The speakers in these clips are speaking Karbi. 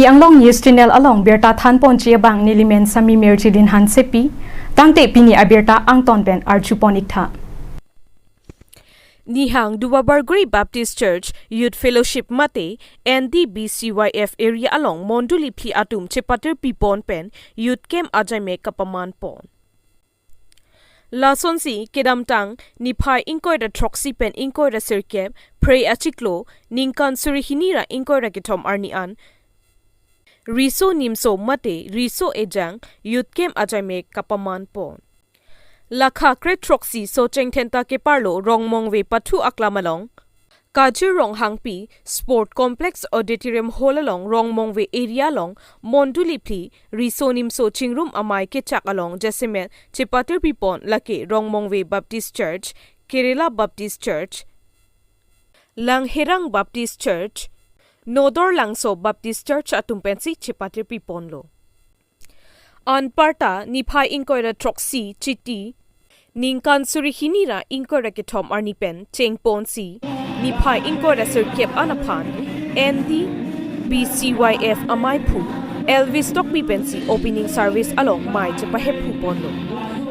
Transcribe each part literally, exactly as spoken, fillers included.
Anglong News Channel along birta thanponji abang nelimen Sami Mirjilin Hansepi, tangte pini abirta angton pen arjupon iktha. Nihang Duar Bagori Baptist Church Youth Fellowship mate N D B C Y F area along mondoli phli atum chepatir pipon pen Youth Camp ajaime kapamanpon. Lasonsi kedamtang niphai ingkoi ra throksi pen ingkoi ra sirkep Phre achiklo ningkan suri hini ra ingkoi ra kethom arni an Riso Nimso mate Riso Ejang Youth Camp ajaime kapamanpon. Lakha kre throksi Socheng Dhenta keparlo Rongmongve pathu aklam along, Kajir Ronghangpi Sport Complex Auditorium Hall along Rongmongve area along mondoli phli Riso Nimso Chingrum Amei kechak along jasemet chepatir pipon lake Rongmongve Baptist Church, Kerala Baptist Church, Langherang Baptist Church, Nodor Langso Baptist Church atum pensi chepatir piponlo. Anparta niphai ingkoi ra throksi Chiti ningkan suri hini ra ingkoi ra kethom arni pen chengponsi niphai ingkoi ra sirkep an aphan N D B C Y F ameiphu Elvis Tokbi pensi opening service along mei chepahephu ponlo.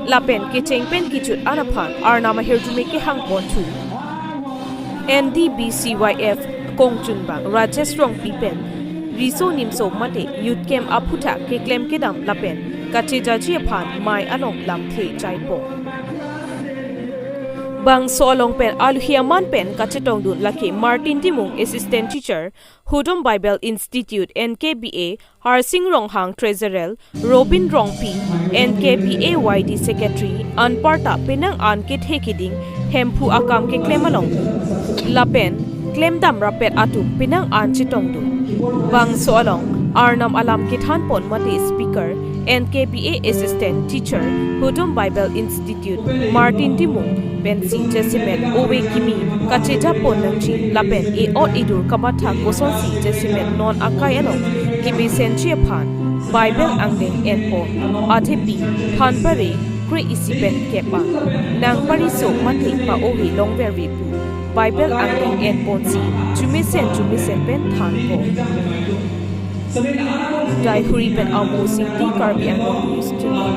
Lapen kecheng pen kejut an aphan Arnam ahirjume kehangponthu N D B C Y F kongchunbang Rajesh Rongpi pen Riso Nimso mate Youth Camp aphuthak keklem kedam lapen kachejaji aphan mei along lamthe jaipon. Bangso along pen aluhi aman pen kachetongdun lake Martin Timung Assistant Teacher, Hudom Bible Institute N K B A, Harsing Ronghang Treasurer, Robin Rongpi N K B A Y D Secretary, anparta penang an kethe keding Hemphu akam keklem along lapen klemdam rapet atum penang an chetongdun. Bangso along Arnam alam kethanpon mate speaker N K B A Assistant Teacher, Hudom Bible Institute Martin Timung pensi jasemet ove kimi kachejapon nangji lapen e-ot edur kamatha kosonsi jasemet non akai along kemesenji aphan Bible angdeng enpon, athepi thanpare kre isi pen kep an nangpariso mate pa-ove longverve pu Bible angdeng enponsi chumesen chumesen pen thanpon. Daihuri pen Amo Singti, Karbi Anglong News Channel.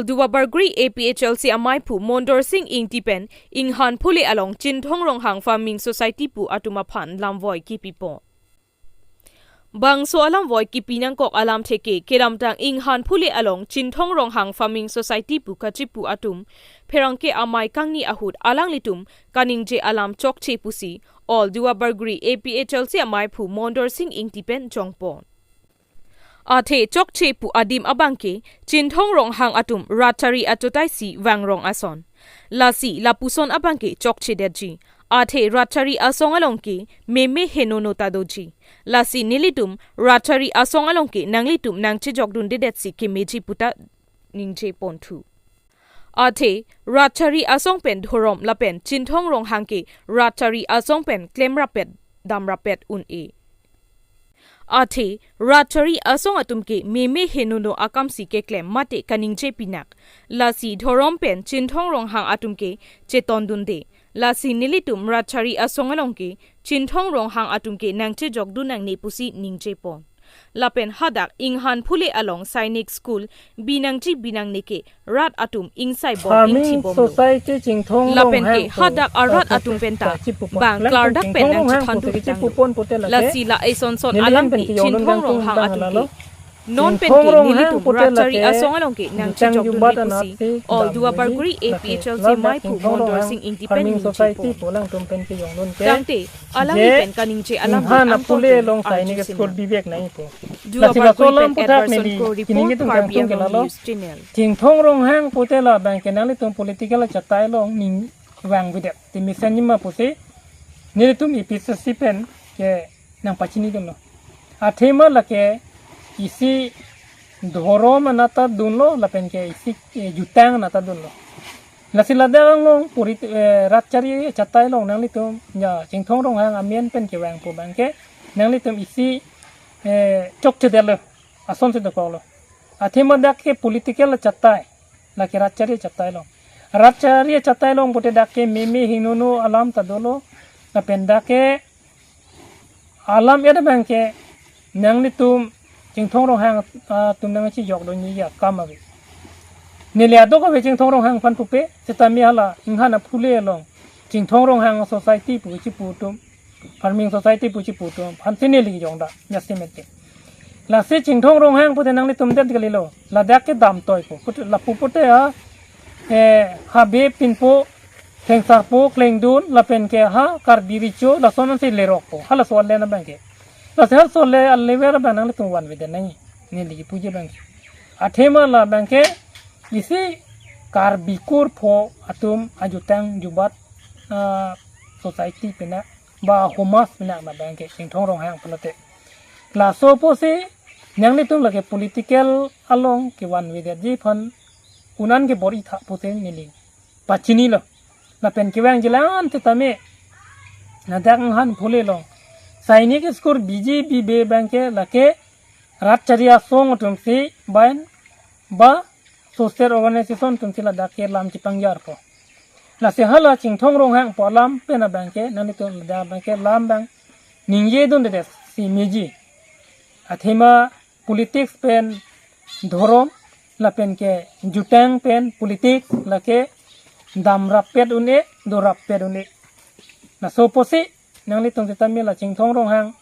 Duar Bagori A P H L C amaiphu Mondor Sing Ingti pen Inghan Phule along Chinthong Ronghang Farming Society pu atum aphan lamvoi kipipo. Bangso alamvoi kipi nangkok alamthe ke kedamtang Inghan Phule along Chinthong Ronghang Farming Society pu kachipu atum pherangke amei kangni ahut alanglitum kaningje alam chokche pusi All Duar Bagori A P H L C amaiphu Mondor Sing Ingti pen jongpon. Athe chokche pu adim abangke Chinthong Ronghang atum rat chari achotai si vangrong ason. Lasi lapuson abangke chokchedetji. Athe rat chari asong along ke meme henono ta doji. Lasi nelitum rat chari asong along ke nanglitum nangchejokdundedetsi kemeji puta ningjeponthu. Athe rat chari asong pen dhorom lapen Chinthong Ronghang ke rat chari asong pen klemrappet damrappet un-e. Athe rat chari asong atum ke meme henono akamsi keklem mate kaningje pinak. Lasi dhorom pen Chinthong Ronghang atum ke chetondunde. Lasi nelitum rat chari asong along ke Chinthong Ronghang atum ke nangchejokdun nangne pusi ningjepon. Lapen hadak Inghan Phule along Sainik School binangji binangne ke rat atum ingsai bom Farming ingthibomlo. Society Chinthong Lapen ke Ronghang pu hadak arat atum penta kachipupo. Bang Lang klardak pen Chinthong Ronghang nangchethandu pu kachipu tanglo. Pon pute lake Lasi la eson son nelihin alam pen ke kiyong Chinthong dun Ronghang tang atum halalo. Ke non pen Chinthong ke Ronghang nelitum pute rat chari lake asong along ke jutang nangchejokdun jubat ne anat pusi si All dam Duar neli Bagori lake A P H L C ladak maiphu Chinthong Mondor Ronghang Sing Ingti pen Farming Society ningjepo. Pu alangtum pen kiyong dun ke Tangte alangli je pen kaningje alam Inghan pu Phule along Sainik arjusi School nang. Bibek nangpo. Duar Lasi Bagori laso alam pen puthak Edwardson neli Kro report, kining itum Karbi kangtung ke Anglong lalo. News Channel. Chinthong Ronghang pute labang ke nanglitum political achatai along ning vangvedet. Te mesen nima pusi nelitum A P H L C pen ke nangpachinidunlo. Athema lake isi dhorom anat ta dunlo lapen ke isi, eh, jutang anat ta dunlo. Lasi ladak anglong puri, eh, rat chari achatai along nanglitum ya Chinthong Ronghang amen pen kevangpo abangke nanglitum isi, eh, chokchedetlo, asonsi dokoklo. Athema dak ke political achatai, lake rat chari achatai along. Rat chari achatai along pute dak ke meme henono alam ta dolo. Lapen dak ke alam ya abangke nanglitum Chinthong Ronghang, ah, atum nangchejokdunji akam ave. Neli adok ave Chinthong Ronghang aphan pupe, setame hala Inghan Phule along Chinthong Ronghang Society pu chipu atum, Farming Society pu chipu atum aphansi neli jongda jasemet ke. Lasi Chinthong Ronghang pute nanglitum det kalilo. Ladak ke damtoipo. Pute lapu pute ha, eh, Habe, Pinpo, Thengsarpo, Klengdun, lapen ke ha Karbi Recho, lason ansi lerokpo. Halaso ale abangke. Lasi halaso ale alever abang nanglitum vanvedet nangji. Neli puji abangke. Athema labangke isi Karbi kurpho atum ajutang jubat, ah, society pina ba homas pina abangke Chinthong Ronghang pulote. Laso pusi nanglitum lake political along kevanvedetji aphan un-an ke bor-i tha pusi neli pachinilo. Lapen kevangjilang setame ladak Inghan Phule along Sainik School biji bibe abangke lake rat chari asong atumsi bain ba social organization atumsi ladak ke lam chepangjarpo. Lasi hala Chinthong Ronghang pu alam pen abangke nanglitum ladak abangke lam abang ningjedundedetsi meji. Athema politics pen dhorom lapen ke jutang pen politics lake damrappet un-e, dorappet un-e. Laso pusi nanglitum setame la Chinthong Ronghang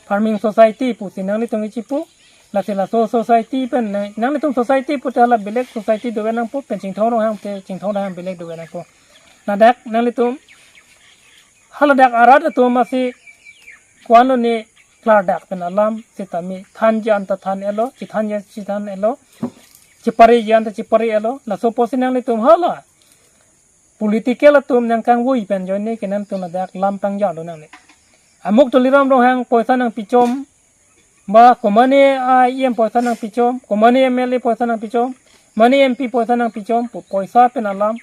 Farming Society pusi nanglitum chipu. Lasi laso society pen nang, nanglitum society pute hala belek society dove nangpo pen Chinthong Ronghang pute Chinthong Ronghang belek dove nangpo. Ladak nanglitum haladak arat atum asi ko-an lone klardak pen alam setame thanji anta than-etlo, chithanji anta chithan-etlo, chepareji anta chepare-etlo. Laso pusi nanglitum hala political atum nangkangvoi pen ajoine ke nanglitum ladak lam pangjarlo nangne. Amuk Tuliram Ronghang poisa nangpichom, ba komane a E M poisa nangpichom, komane M L A poisa nangpichom, mane M P poisa nangpichom, pu poisa pen alam,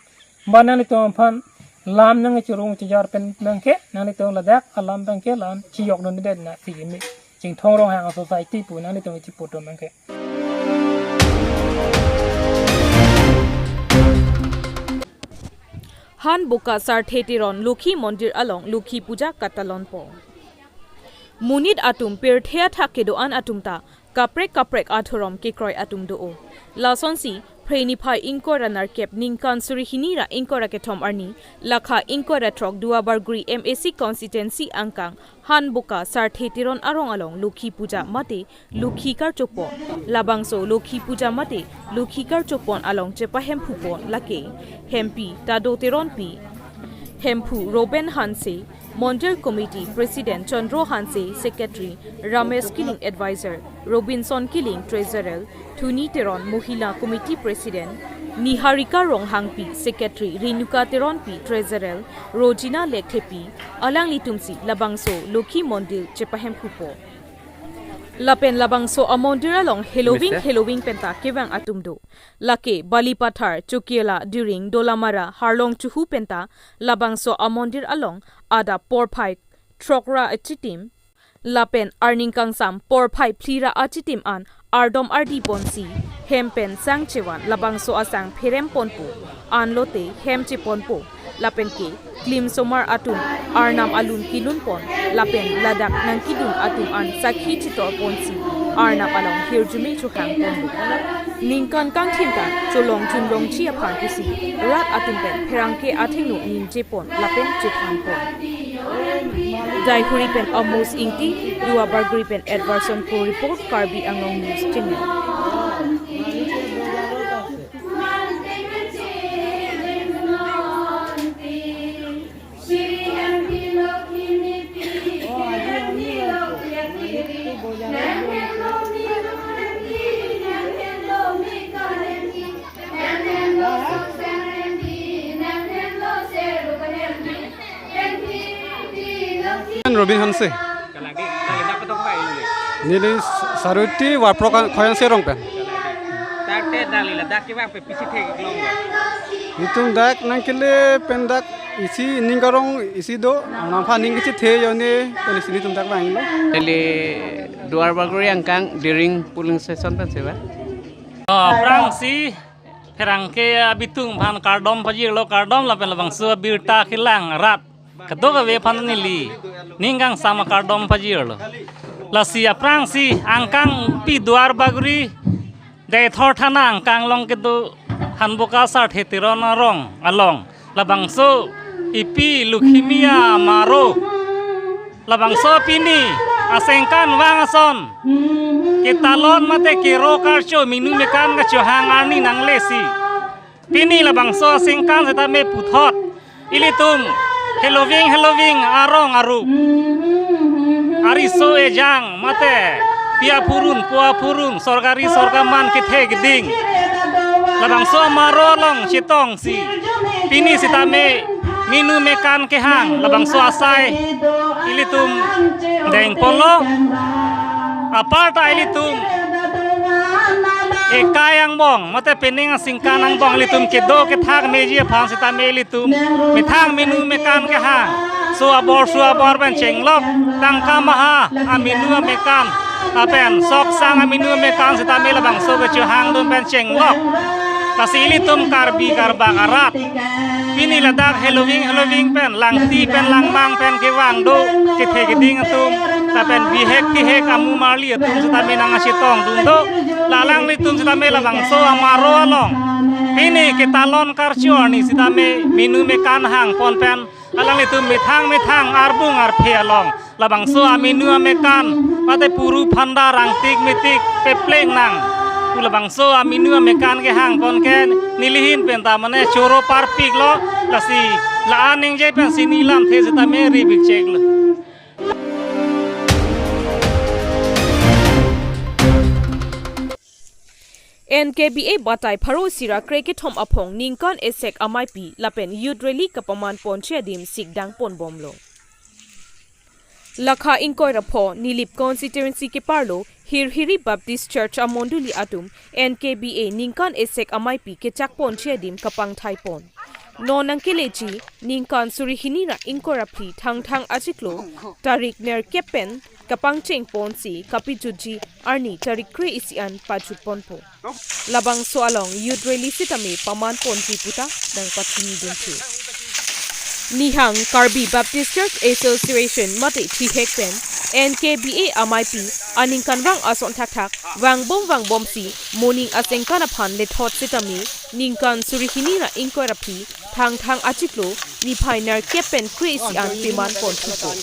ba nanglitum aphan lam nangchirung chijar pen abangke, nanglitum ladak alam abangke lam chejokdundedet nangsi kimi. Chinthong Ronghang Society pu nanglitum chipu atum abangke. Han Boka Sarthe Teron Lokhi Mondir along Lokhi Puja katalonpo. Monit atum pirthe athak kedo-an atum ta kaprek kaprek adhorom kekroi atum do-o. Lasonsi, Phre niphai ingkoi ra nerkep ningkan suri hini ra ingkoi ra kethom arni, lakha ingkoi ra throk Duarbagori M A C constituency angkang Hanboka Sarthe Teron arong along Lokhi Puja mate Lokhi karchopon. Labangso Lokhi Puja mate Lokhi karchopon along chepahemphupon lake Hempi Tado Teronpi, Hemphu Reuben Hanse, Mondir Committee President Chandra Hanse, Secretary Ramesh Killing, Advisor Robinson Killing, Treasurer Thuni Teron, Mohila Committee President Niharika Ronghangpi, Secretary Renuka Teronpi, Treasurer Rojina Lekthepi, alanglitumsi labangso Lokhi Mondir chepahemphupon. Lapen labangso amondir along heloving Mister? heloving penta kevang atum do. Lake Balipathar, Chokihola, Diring, Dolamara, Harlong Chuhu penta labangso amondir along adap porphai throk ra achitim lapen arningkangsam porphai phli ra achitim an ardom ardi ponsi hem pen sang chevan labangso asang pherem ponpo, anlote hem cheponpo, lapen ke klimsomar atum arnam alun kinun pon, lapen ladak nangkidun atum an sakhi chitor ponsi arnam along hirjume chohang ponpo. Ningkan kangthim ta cholong chunlongji aphan pusi rat atum pen pherangke athengno ningje pon lapen chethan pon. Daihuri pen Amos Ingti, Duarbagori pen Edwardson Kro report, Karbi Anglong News Channel. Robin Hanse. Kaladi, kaladi dapat dong, Pak, ini. Neli Saruti Warpro Khoyang Serong pen. Kaladi. Tarte dali ladak kevang pe pisi thek long ya. Itum dak nangkele pen dak isi ning karong isi do, nangphan ning kechethe jone pen isi itum dak vanglo. Neli Duarbagori angkang Diring polling station pen seba. Oh, aphrangsi pherangke abitung aphan kardom pajirlo, kardom lapen labangso abirta kelang rat kadokave aphan neli ningkangsam akardom pajirlo. Lasi aphrangsi angkangpi Duarbagori Deithor thana angkang along kedo Hanboka Sarthe Teron arong along labangso ipi Lokhi Miya amaro labangso pini asengkan vang ason ketalon mate kero karcho minu mekan kachohang arni nanglesi pini labangso asengkan setame puthot ilitum heloving heloving arong aru, ariso ejang mate pi aphurun po aphurun sorkari sorkar man kethe keding labangso amaro along chetongsi pini setame minu mekan kehang labangso asai ilitum dengponlo. Aparta ilitum ekai angbong mate penang asengkan angbong ilitum kedo kethak meji aphan setame ilitum methang minu mekan kehang, so abor so abor pen chenglok, tangka maha aminu amekan lapen sok sang aminu amekan setame labangso kechohang dun pen chenglok. Lasi ilitum Karbi Karbak arat pini ladak heloving heloving pen, langti pen, langmang pen kevang do kethe keding atum lapen bihek tihek amu marli atum setame nangkachetong dun do. La alanglitum setame labangso amaro along pini ketalon karcho arni setame minu mekan hang pon pen alanglitum methang methang arbung arphe along labangso aminu amekan mate puru phanda rangtik metik pepleng nang pu labangso aminu amekan kehang pon ke nelihin pen ta mane choro parpiklo. Lasi la-an ningje pensi neli lamthe setame ribik cheklo. N K B A batai pharo isi ra krekethom aphong ningkan esek ameipi lapen youth rally kapaman ponji adim sikdang ponbomlo. Lakha ingkoi ra pho Nilip constituency keparlo Hirhiri Baptist Church amondoli atum N K B A ningkan esek ameipi kechak ponji adim kapangthai pon. Non nangkeleji ningkan suri hini ra ingkoi ra phli Thangthang achiklo tarik nerkep pen kapangcheng ponsi kapejutji arni tarik kre isi an pajut ponpo. Labangso along youth rally sitame paman ponji puta nangpachini dunthu. Nihang Karbi Baptist Church Association mate thihek pen N K B A ameipi aningkanvang ason thakthak vangbom vangbomsi moning asengkan aphan lethot sitame ningkan suri hini ra ingkoi ra phli Thangthang achiklo niphai nerkep pen kre-isi an peman pon thupo.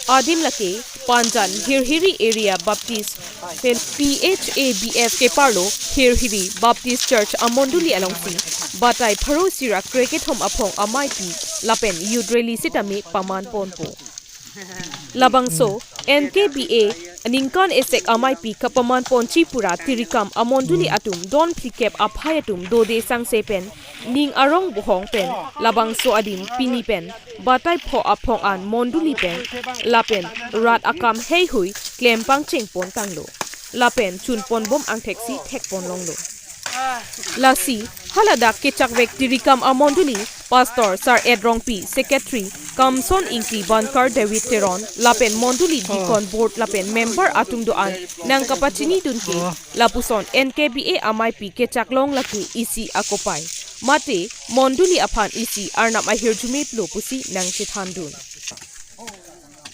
Adim lake Panjan Hirhiri Area Baptist Phil-, P H A B F keparlo Hirhiri Baptist Church amondoli alongsi batai pharo isi ra krekethom aphong ameipi lapen youth rally sitame paman ponpo. Labangso N K B A ningkan esek ameipi kapaman ponji pura tirikam amondoli atum don phlikep aphai atum dode sangse pen ning arong bohong pen labangso adim pini pen batai pho aphong an mondoli pen lapen rat akam heihui klem pangcheng pon tanglo. Lapen chun ponbom angtheksi thek pon longlo. Lasi haladak kechakvek tirikam amondoli Pastor Sar Ed Rongpi, Secretary Kamson Ingti, Bankar David Teron lapen mondoli Deacon Board lapen member atum do-an nangkapachinidun ke lapuson N K B A ameipi kechaklong lake isi akopai mate mondoli aphan isi Arnam ahirjume pulo pusi nangchethandun.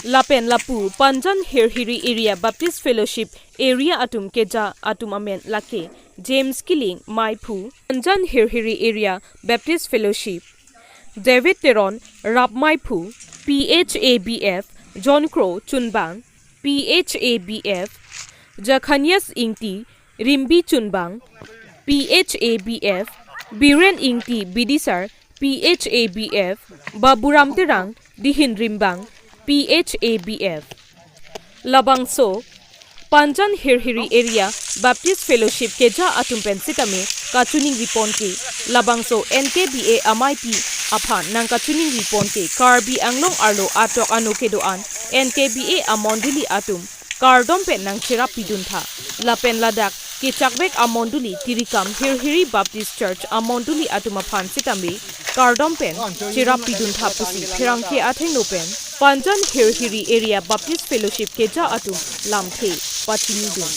Lapen lapu Panjan Hirhiri Area Baptist Fellowship Area atum keja atum amen lake James Killing, meiphu, Panjan Hirhiri Area Baptist Fellowship, David Teron, rap meiphu, P H A B F, John Crow, chunbang, P H A B F, Jakhanias Ingti, rimbi chunbang, P H A B F, Biren Ingti, bidisar, P H A B F, Baburam Terang, dihin rimbang, P H A B F. Labangso Panjan Hirhiri Area Baptist Fellowship keja atum pen sitame kachiningri pon ke labangso N K B A ameipi aphan nangkachiningri pon ke Karbi Anglong arlo atok ano kedo-an N K B A amondoli atum kardom pen nangcherap pidun tha. Lapen ladak kechakvek amondoli tirikam Hirhiri Baptist Church amondoli atum aphan sitame kardom pen cherap pidun tha pusi pherangke athengno pen Panjan Hirhiri Area Baptist Fellowship keja atum lamthe pachinidun.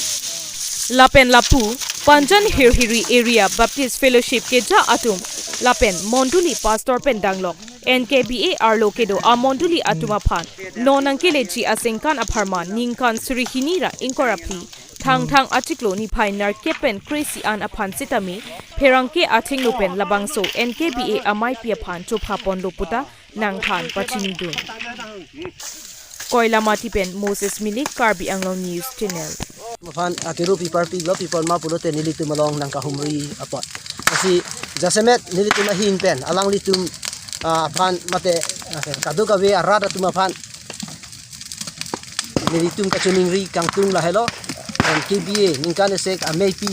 Lapen lapu Panjan Hirhiri Area Baptist Fellowship keja atum lapen mondoli pastor pen danglok N K B A arlo kedo amondoli atum aphan non nangkeleji asengkan apharman ningkan suri hini ra ingkoi ra phli Thangthang achiklo niphai nerkep pen kre-isi an aphan sitame pherangke athengno pen labangso N K B A ameipi aphan chopha ponlo puta nangthan pachinidun. Koilamati pen Moses Milik, Karbi Anglong News Channel. Aphan akiru pipar pilo pipar ma pulote nelitum along nangkahumri apot. Lasi jasemet nelitum ahin pen alanglitum, ah, aphan mate, ah, kadokave arat atum aphan nelitum kachiningri kangtung lahelo, N K B A ningkan esek ameipi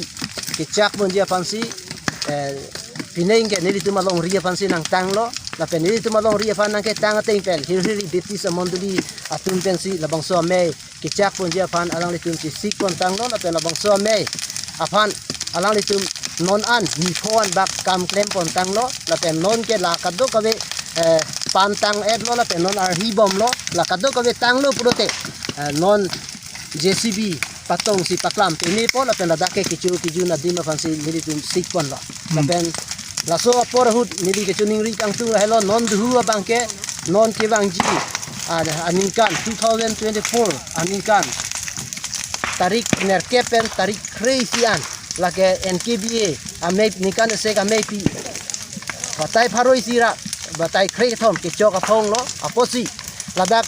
kechak ponji aphansi, eh, pineng ke nelitum alongri aphansi nangtanglo, lapen nelitum alongri aphan nangketang ateng pen Hirhiri Baptist amondoli atum pensi labangso amei kechak ponji aphan alanglitum chesik pon tanglo, lapen labangso amei aphan alanglitum non an nipho an bak kam klem pon tanglo, lapen non ke la kadokave, eh, pan tang-etlo, lapen non arhi bomlo, la kadokave tanglo pulote, eh, non J C B patongsi paklam pemepo, lapen ladak ke kecho kejun adim aphansi nelitum sik ponlo. Hmm. Lapen laso apor ahut neli kachiningri kangtung lahelo, non duhu abang ke non kevangji, ah, aningkan two thousand twenty-four aningkan tarik nerkep pen tarik kre-isi an lake N K B A amei ningkan esek ameipi batai pharo isi ra batai kre-kethom kechok aphonglo, apotsi ladak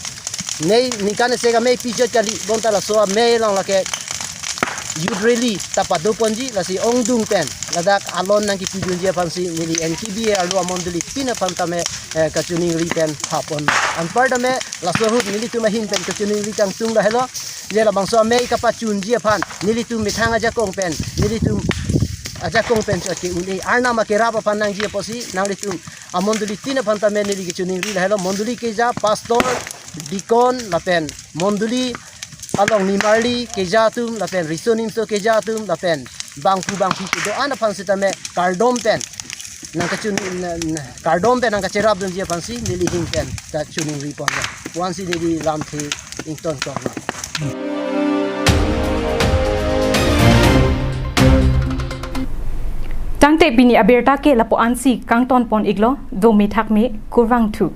nei ningkan esek ameipi chot kali bonta laso amei along lake youth rally ta pado ponji, lasi ongdung pen ladak alon nangkipidunji aphansi neli N K B A arlo amondoli tin aphan tame, eh, kachiningri pen pha pon. Anpar tame laso ahut nelitum ahin pen kachiningri kangtung lahelo, je labangso amei kapachunji aphan nelitum methang ajakong pen, nelitum ajakong pen chot ke un-e Arnam akerap aphan nangji apotsi nanglitum amondoli tin aphan tame neli kachiningri lahelo, mondoli keja, pastor, deacon, lapen mondoli along nimarli keja atum, lapen riso nimso keja atum, lapen bangphu bangphi kedo-an aphan sitame kardom pen nangkachun, na, na, kardom pen nangkacherapdunji aphansi neli ahin pen kachiningri ponlo. Puansi neli lamthe ington korlo. Tangte pini abirta ke lapu-ansi kangton pon iklo, dome thakme, kurvangthu.